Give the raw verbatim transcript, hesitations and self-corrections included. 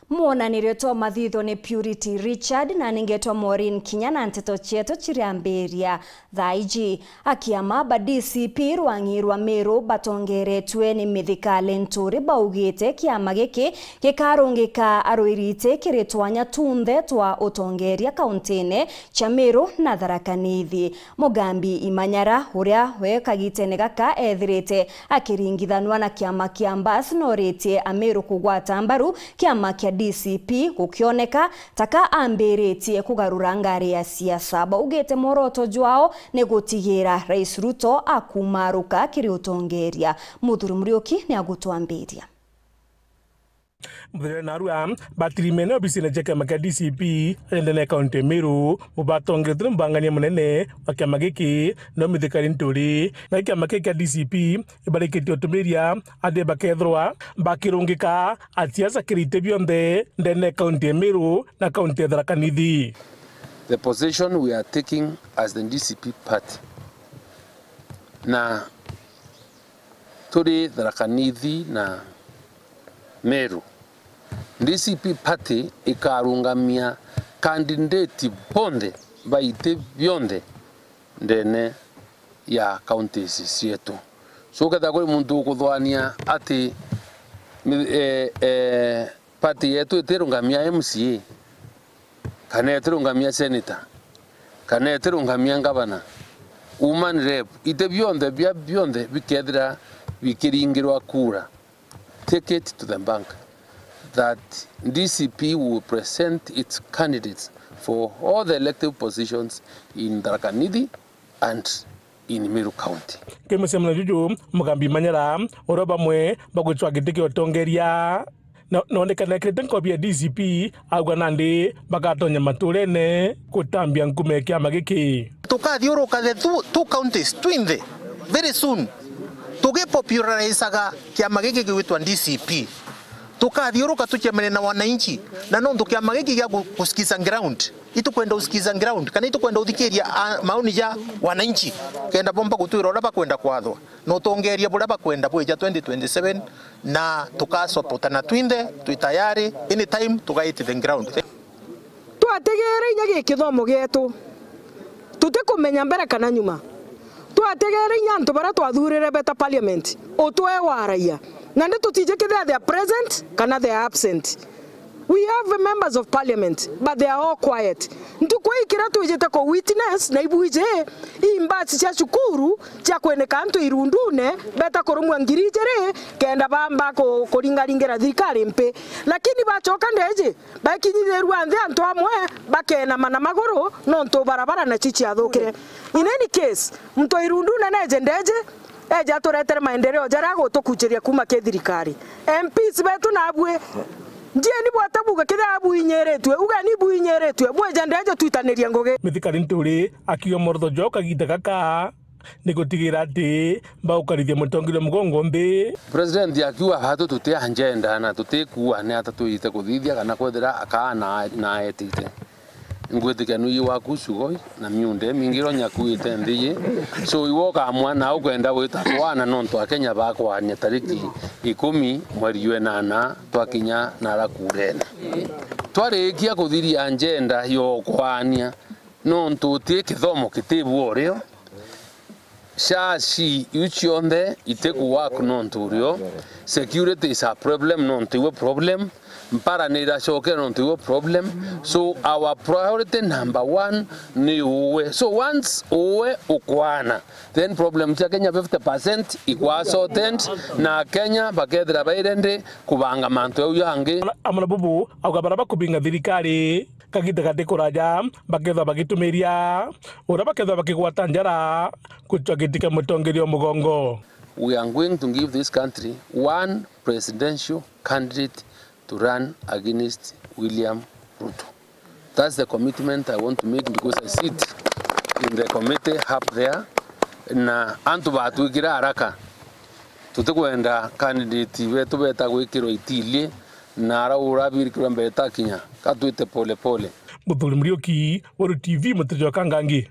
Mwonanirio twa mathitho ni Purity Richard na ningetwa Maureen Kinya na nteto cietu ciriambiria thaa iji. Akiama ba D C P rwang'i rwa Meru batongeretue ni Mithika Linturi baugite kiama giki gikarungika arwirite kiri twanya tunthe twa utongeria kauntine cia Meru na Tharaka Nithi. Mugambi Imanyara, uria we kagitene gaka ethirite akiringithanwa na kiama kia Mbas, noritie Ameru kugwata mbaru kiama kia D C P gukioneka taka ambiritie kugarura ngari ya siasa. Baugite mworoto jwao ni gutigira Rais Ruto akumaruka kiri utongeria. Muthuri Muriuki ni agutwambiria. Muthenya narua, batirimene obisine cia kiama kia D C P ndene ya kaunti ya Meru, bubatongeretwe ni mubangania munene wa kiama giki, no Mithika Linturi. Na kiama giki kia D C P ibarikitie utumiria ati bakethirwa bakirungika asiasa kiri iti bionthe ndene ya kaunti ya Meru na kaunti ya Tharaka Nithi. The position we are taking as the D C P party, na turi Tharaka Nithi na Meru, D C P party ikarungamia candidate bonthe ba iti bionthe ndene ya counties cietu. So, ukethira kuri muntu ukuthwania ati mi-, eh, eh, party yetu itirungamia M C A, kana itirungamia senator, kana itirungamia ngavana, woman rep, iti bionthe bia bionthe bikethira bikiringirwa kura, take it to the bank that D C P will present its candidates for all the elective positions in Tharaka Nithi and in Meru County. Kiri mucemanio juju, Mugambi Manyara, uria bamwe bagwicwa giti kia utongeria, na, na onekanaikirite nkobi ya D C P, auga nandi bagatonya maturene gutambia nkume ya kiama giki. Tukathiuruka the two, two counties, twinthe, very soon. Tugipopularizaga kiama giki gigwitwa D C P. Tukathiuruka tucemane na wananchi, na nontu kiama giki gia gu-, gusikiza ground, itukwenda usikiza ground, kana itukwenda uthikiria, a, maoni ja wananchi, kenda bomba gutwira uria bakwenda kwathwa, na utongeria buria bakwenda bwija twenty twenty-seven, na tukasopotana twinthe, twi tayari, anytime tugaiti the ground. Twategeere inya gi kithomo gietu, tutikumenya mbere kana nyuma. Twategeere inya antu baria twathurire beta parliament, utwe waragia. Nandi tutiji kethira they are present kana they are absent. We have members of parliament, but they are all quiet. Ntuku ii kiria twijite ku witness na ibwiji, ii mbasi cia cukuru cia kwinika antu irundune, beta kurumwa ngiri ijiri, kenda bamba ku-, kuringaringira thirikari mpi. Lakini bacoka ndeji, baikinyithirua nthi antu amwe, bakenama na maguru, nontu barabara nacio ciathukire. In any case, muntu wa irundune neje ndeji, eje aturetere maendeleo jaria agutukuchiria kuuma ki thirikari. M Ps betu nabui, njieni bwata buge kethira bwinyiritue, ugeni bwinyiritue, bwije ndeje twitanirie ngugi. Mithika Linturi akiuga morotho jao kagiita gaka ni gutigira ati baukarithia mutongeria mugongo nthi. President akiuga batu tuti agenda na tutikuua ni ata twite kuthithia kana kwethira akaa na, na etite. Ngwitikia nui waku cugoi na miunde mingi iria nyakuite nthi yi. So, iwe ukamwa na ukwenda gwita twana nontu Akenya bakwania tariki ikumi mweri jwa inana twakinya nara kurene. Twarikia kuthiria njenda ya ukwania nontu uti kithomo kitibu urio. Shashi iu cionthe itiku work nontu urio. Security is a problem nontu iwe problem. Mpara ni iracokera nontu iwe problem. So our priority number one ni uwe. So once uwe ukwana, then problem cia Kenya fifty percent ikwa sorted, na Kenya bakethira baire ndi kubanga mantu jau jangi. Amwe na bubu auga bara bakubinga thirikari kagiita gati kuraja bakethwa bagitumiria uria bakethwa bakigwata njara gucwa giti kia mutongeria o mugongo. We are going to give this country one presidential candidate to run against William Ruto. That's the commitment I want to make because I sit in the committee up there. Na antu batwikira haraka, tutikwenda candidate betu beta gwikirwa itili na ara urabirikirwa mbere takinya, katwite pole pole. Muthuri Muriuki, Weru T V, Muteja wa Kangangi.